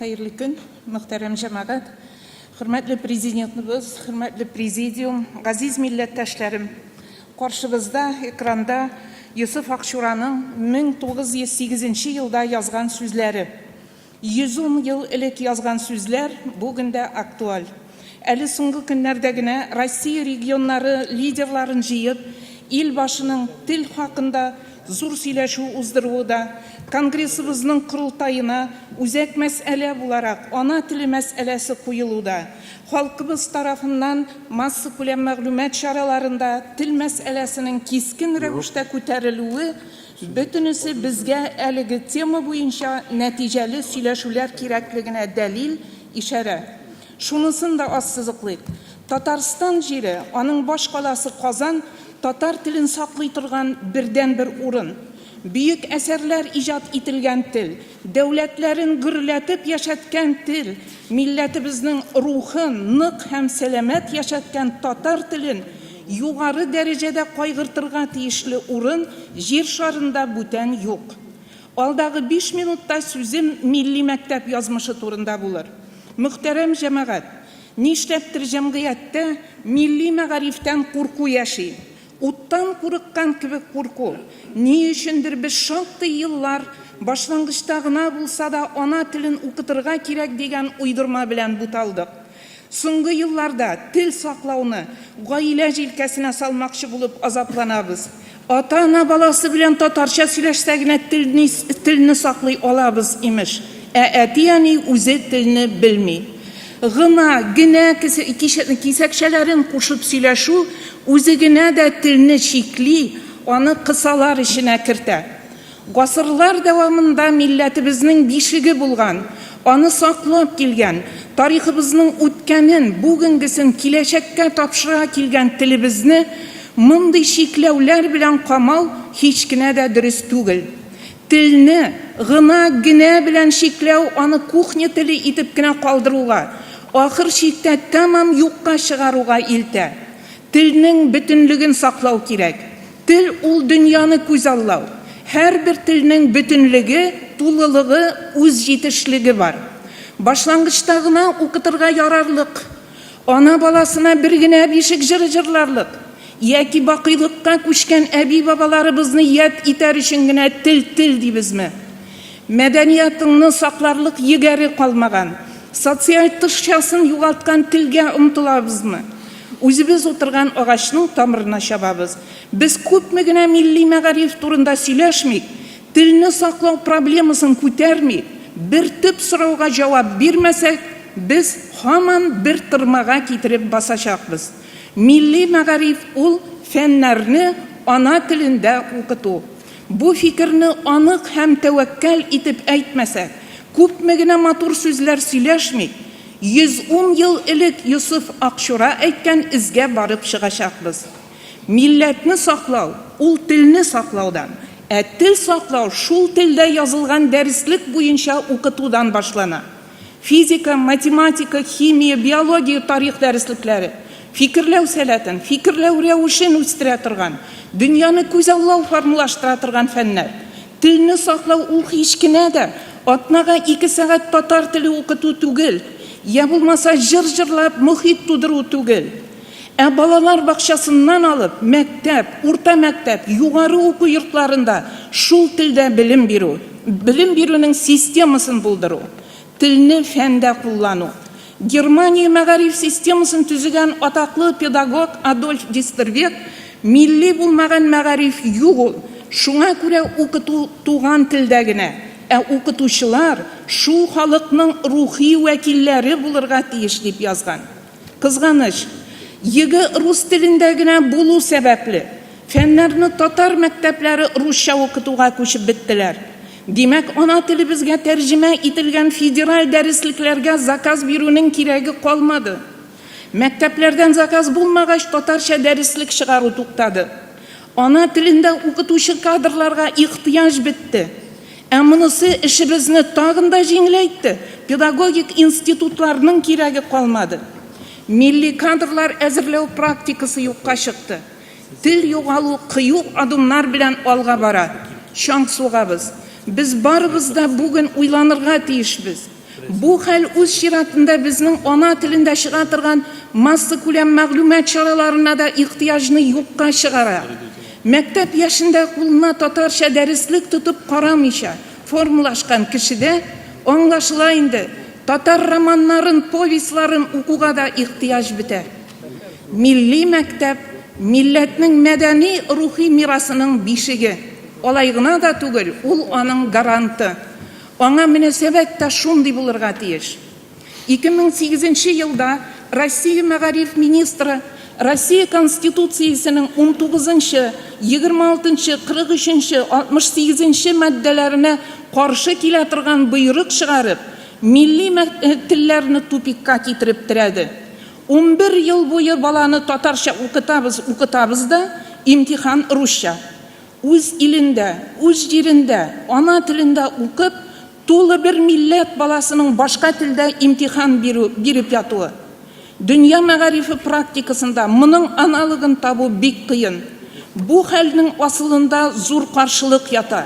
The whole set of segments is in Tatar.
Хәерле көн, мөхтәрәм җәмәгать, хөрмәтле Президентыбыз, хөрмәтле Президиум, газиз милләттәшләрем! Каршыбызда, экранда Йосыф Акчураның 1908 нче елда язган сүзләре. 110 ел элек язган сүзләр бүген дә актуаль. Әле соңгы көннәрдә генә Россия регионнары лидерларын җыеп, Илбашының тел хакында зур сөйләшү уздыруы да, Конгрессыбызның корылтаена үзәк мәсьәлә буларак ана теле мәсьәләсе куелу да, халкыбыз тарафыннан массакүләм мәгълүмат чараларында тел мәсьәләсенең кискен рәвештә күтәрелүе, бөтенесе безгә әлеге тема буенча нәтиҗәле сөйләшүләр кирәклегенә дәлил, ишарә. Шунысын да ассызыклыйк, Татарстан җире, аның баш каласы Казан татар телен саклый торган бердәнбер урын. Бөек әсәрләр иҗат ителгән тел, дәүләтләрен гөрләтеп яшәткән тел, милләтебезнең рухын нык һәм сәламәт яшәткән татар телен югары дәрәҗәдә кайгыртырга тиешле урын Җир шарында бүтән юк. Алдагы биш минутта сүзем милли мәктәп язмышы турында булыр. Мөхтәрәм җәмәгать! Нишләптер җәмгыятьтә милли мәгарифтән курку яши. Уттан курыккан кебек курку. Ни өчендер без шактый еллар башлангычта гына булса да ана телен укытырга кирәк дигән уйдырма белән буталдык. Соңгы елларда тел саклауны гаилә җилкәсенә салмакчы булып азапланабыз. Ата-ана баласы белән татарча сөйләшсә генә телне, телне саклый алабыз, имеш. Ә әти-әни үзе телне белми. Гына, генә кисәкчәләрен кушып сөйләшү үзе генә дә телне чикли, аны кысалар эченә кертә. Гасырлар дәвамында милләтебезнең бишеге булган, аны саклап килгән, тарихыбызның үткәнен, бүгенгесен киләчәккә тапшыра килгән телебезне мондый чикләүләр белән камау һич кенә дә дөрес түгел. Телне гына, генә белән чикләү аны кухня теле итеп кенә калдыруга, ахыр чиктә тәмам юкка чыгаруга илтә. Телнең бөтенлеген саклау кирәк. Тел ул дөньяны күзаллау. Һәрбер телнең бөтенлеге, тулылыгы, үз җитешлеге бар. Башлангычта гына укытырга ярарлык, ана баласына бер генә бишек җыры җырларлык, яки бакыйлыкка күчкән әби-бабаларыбызны яд итәр өчен генә тел тел дибезме? Мәдәниятыңны сакларлык егәре калмаган, социаль тышчасын югалткан телгә омтылабызмы? Үзебез утырган агачның тамырына чабабыз. Без күпме генә милли мәгариф турында сөйләшмик, телне саклау проблемасын күтәрмик, бер төп сорауга җавап бирмәсәк, без һаман бер тырмага китереп басачакбыз. Милли мәгариф ул, фәннәрне ана телендә укыту. Бу фикерне анык һәм тәвәккәл итеп әйтмәсәк, күпме генә матур сүзләр сөйләшмик, 110 ел элек Йосыф Акчура әйткән эзгә барып чыгачакбыз. Милләтне саклау, ул телне саклаудан, ә тел саклау шул телдә язылган дәреслек буенча укытудан башлана. Физика, математика, химия, биология, тарих дәреслекләре, фикерләү сәләтен, фикерләү рәвешен үстерә торган, дөньяны күзаллау формалаштыра торган фәннәр. Телне саклау ул һич кенә дә атнага ике сәгать татар теле укыту түгел, йә булмаса җыр җырлап мохит тудыру түгел. Ә балалар бакчасыннан алып, мәктәп, урта мәктәп, югары уку йортларында шул телдә белем бирү, белем бирүнең системасын булдыру, телне фәндә куллану. Германия мәгариф системасын төзегән атаклы педагог Адольф Дистервег, Милли булмаган мәгариф юк ул, шуңа күрә укыту туган телдә генә, ә укытучылар шул халыкның рухи вәкилләре булырга тиеш, дип язган. Кызганыч, ЕГЭ рус телендә генә булу сәбәпле, фәннәрне татар мәктәпләре русча укытуга күчеп беттеләр. Димәк, ана телебезгә тәрҗемә ителгән федераль дәреслекләргә заказ бирүнең кирәге калмады. Мәктәпләрдән заказ булмагач, татарча дәреслек чыгару туктады. Ана телендә укытучы кадрларга ихтыяҗ бетте. Ә монысы эшебезне тагын да җиңеләйтте, педагогик институтларның кирәге калмады. Милли кадрлар әзерләү практикасы юкка чыкты. Тел югалу кыю адымнар белән алга бара. Чаң сугабыз. Без барыбыз да бүген уйланырга тиешбез. Бу хәл үз чиратында безнең ана телендә чыга торган массакүләм мәгълүмат чараларына да ихтыяҗны юкка чыгара. Мәктәп яшендә кулына татарча дәреслек тотып карамыйча формалашкан кешедә, аңлашыла инде, татар романнарын, повестьларын укуга да ихтыяҗ бетә. Милли мәктәп, милләтнең мәдәни-рухи мирасының бишеге. Алай гына да түгел, ул аның гаранты. Аңа мөнәсәбәт тә шундый булырга тиеш. 2008 нче елда Россия мәгариф министры Россия Конституциясенең унтугызынчы, егерме алтынчы, 43 нче, 68 нче маддәләренә каршы килә торган боерык чыгарып, милли телләрне тупикка китереп терәде. 11 ел буе баланы татарча укытабыз, укытабыз да, имтихан русча. Үз илендә, үз җирендә, ана телендә укып, тулы бер милләт баласының башка телдә имтихан бирү, биреп ятуы. Дөнья мәгарифе практикасында моның аналогын табу бик кыен. Бу хәлнең асылында зур каршылык ята.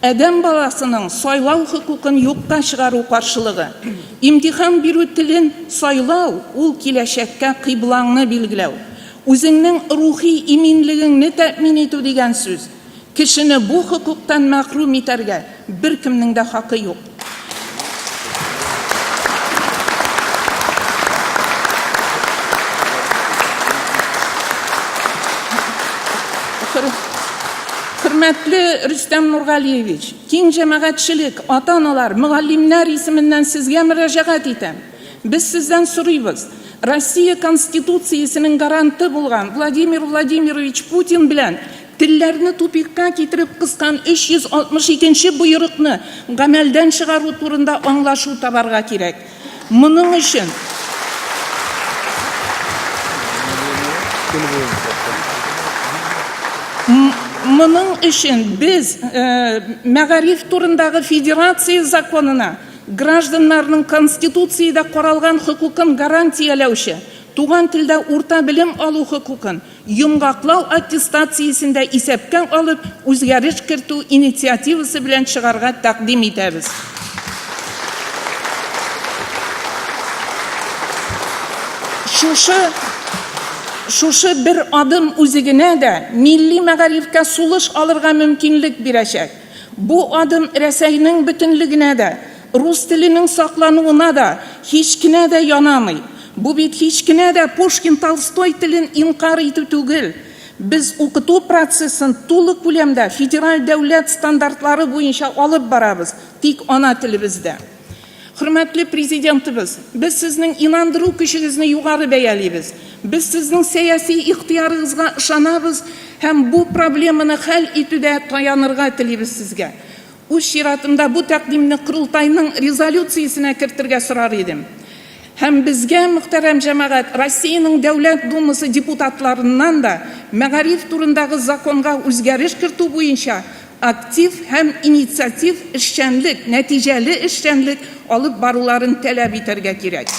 Адәм баласының сайлау хокукын юкка чыгару каршылыгы. Имтихан бирү телен сайлау, ул киләчәккә кыйблаңны билгеләү. Үзеңнең рухи иминлегеңне тәэмин итү дигән сүз. Кешене бу хокуктан мәхрүм итәргә беркемнең дә хакы юк. Хөрмәтле Рөстәм Нургалиевич, киң җәмәгатьчелек, ата-аналар, мөгаллимнәр исеменнән сезгә мөрәҗәгать итәм. Без сездән сорыйбыз, Россия Конституциясенең гаранты булган Владимир Владимирович Путин белән телләрне тупикка китереп кыскан 362 нче боерыкны гамәлдән чыгару турында аңлашу табарга кирәк. Моның өчен Моның өчен без Мәгариф турындагы Федерация законына Гражданнарның Конституциядә каралган хокукын гарантияләүче туган телдә урта белем алу хокукын йомгаклау аттестациясен дә исәпкә алып, үзгәреш кертү инициативасы белән чыгарга тәкъдим итәбез. Шушы шушы бер адым үзе генә дә милли мәгарифкә сулыш алырга мөмкинлек бирәчәк. Бу адым Рәсәйнең бөтенлегенә дә, рус теленең саклануына да һич кенә дә янамый. Бу бит һич кенә дә Пушкин, Толстой телен инкарь итү түгел. Без укыту процессын тулы күләмдә федераль дәүләт стандартлары буенча алып барабыз, тик ана телебездә. Хөрмәтле Президентыбыз, без сезнең инандыру көчегезне югары бәялибез. Без сезнең сәяси ихтыярыгызга ышанабыз һәм бу проблеманы хәл итүдә таянырга телибез сезгә. Үз чиратымда бу тәкъдимне Корылтайның резолюциясенә кертергә сорар идем. Һәм безгә, мөхтәрәм җәмәгать, Россиянең Дәүләт Думасы депутатларыннан да мәгариф турындагы законга үзгәреш кертү буенча актив һәм инициатив эшчәнлек, нәтиҗәле эшчәнлек алып баруларын таләп итәргә кирәк.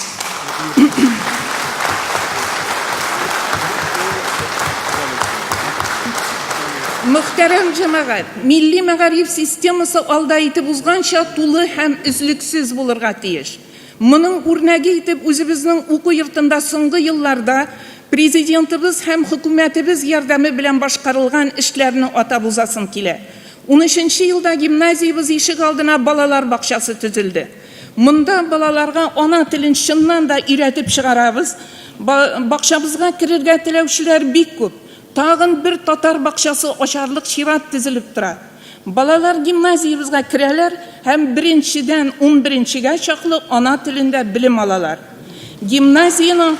Мөхтәрәм җәмәгать, милли мәгариф системасы алда әйтеп узганча тулы һәм өзлексез булырга тиеш. Моның үрнәге итеп үзебезнең уку йортында соңгы елларда Президентыбыз һәм хөкүмәтебез ярдәме белән башкарылган эшләрне атап узасым килә. Унөченче елда гимназиябез ишек алдына балалар бакчасы төзелде. Монда балаларга ана телен чыннан да өйрәтеп чыгарабыз. Бакчабызга керергә теләүчеләр бик күп. Тагын бер татар бакчасы ачарлык чират тезелеп тора. Балалар гимназиябезгә керәләр һәм беренчедән унберенчегә чаклы ана телендә белем алалар. Гимназиянең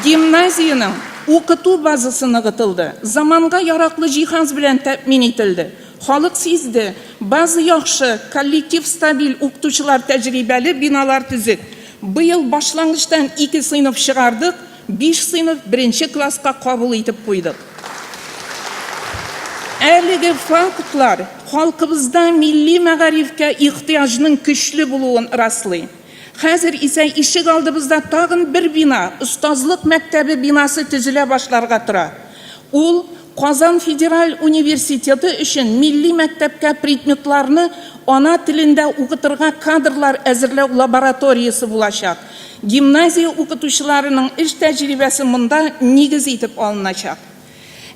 Гимназиянең укыту базасы ныгытылды, заманга яраклы җиһаз белән тәэмин ителде. Халык сизде, база яхшы, коллектив стабиль, укытучылар тәҗрибәле, биналар төзек. Быел башлангычтан ике сыйныф чыгардык, Биш сыйныф беренче класска кабул итеп куйдык. Әлеге фактлар халкыбызда милли мәгарифкә ихтыяҗның көчле булуын раслый. Хәзер исә ишек алдыбызда тагын бер бина, остазлык мәктәбе бинасы төзелә башларга тора. Ул Казан федераль университеты өчен милли мәктәпкә предметларны ана телендә укытырга кадрлар әзерләү лабораториясе булачак. Гимназия укытучыларының эш тәҗрибәсе монда нигез итеп алыначак.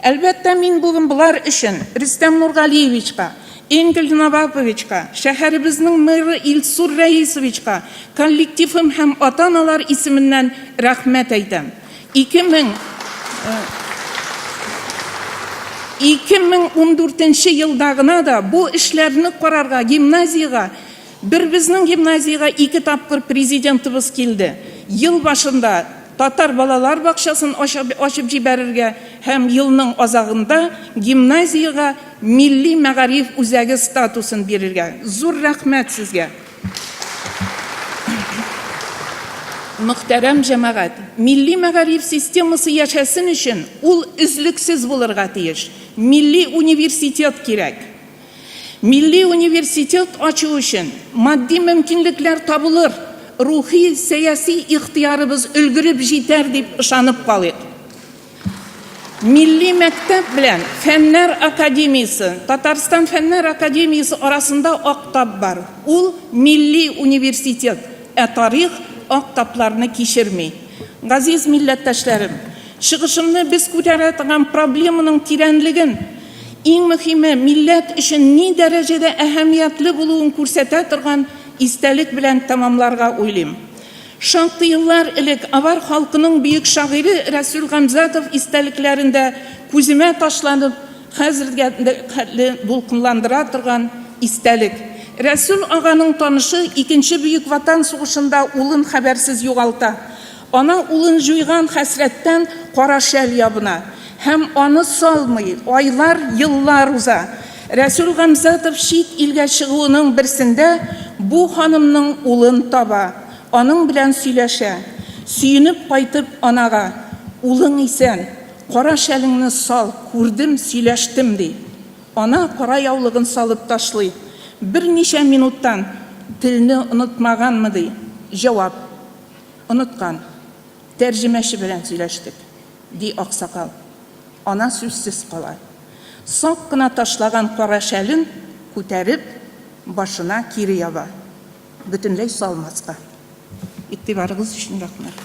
Әлбәттә, мин бүген болар өчен Рөстәм Нургалиевичка, Энгель Наваповичка, шәһәребезнең мэры Илсур Рәисовичка коллективым һәм ата-аналар исеменнән рәхмәт әйтәм. 2000 2014 елда гына да бу эшләрне карарга гимназиягә, бер безнең гимназиягә ике тапкыр Президентыбыз килде. Ел башында татар балалар бакчасын ачып җибәрергә һәм елның азагында гимназиягә милли мәгариф үзәге статусын бирергә. Зур рәхмәт сезгә! Мөхтәрәм җәмәгать! Милли мәгариф системасы яшәсен өчен, ул өзлексез булырга тиеш. Милли университет кирәк. Милли университет ачу өчен матди мөмкинлекләр табылыр, рухи, сәяси ихтыярыбыз өлгереп җитәр дип ышанып калыйк. Милли мәктәп белән Фәннәр академиясе, Татарстан Фәннәр академиясе арасында ак тап бар. Ул, милли университет, ә тарих ак тапларны кичерми. Газиз милләттәшләрем, чыгышымны без күтәрә торган проблеманың тирәнлеген, иң мөһиме, милләт өчен ни дәрәҗәдә әһәмиятле булуын күрсәтә торган истәлек белән тәмамларга уйлыйм. Шактый еллар элек авар халкының бөек шагыйре Рәсүл Гамзатов истәлекләрендә күземә ташланып, хәзергә хәтле дулкынландыра торган истәлек. Рәсүл аганың танышы Икенче Бөек Ватан сугышында улын хәбәрсез югалта. Ана улын җуйган хәсрәттән кара шәл ябына. Һәм аны салмый, айлар, еллар уза. Рәсүл Гамзатов чит илгә чыгуының берсендә бу ханымның улын таба, аның белән сөйләшә. Сөенеп кайтып анага, Улың исән, кара шәлеңне сал, күрдем, сөйләштем, ди. Ана кара яулыгын салып ташлый. Берничә минуттан, Телне онытмаганмы, ди. Җавап. Оныткан. Тәрҗемәче белән сөйләштек, ди аксакал. Ана сүзсез кала. Сак кына ташлаган кара шәлен күтәреп, башына кире яба. Бөтенләй салмаска. Игътибарыгыз өчен рәхмәт.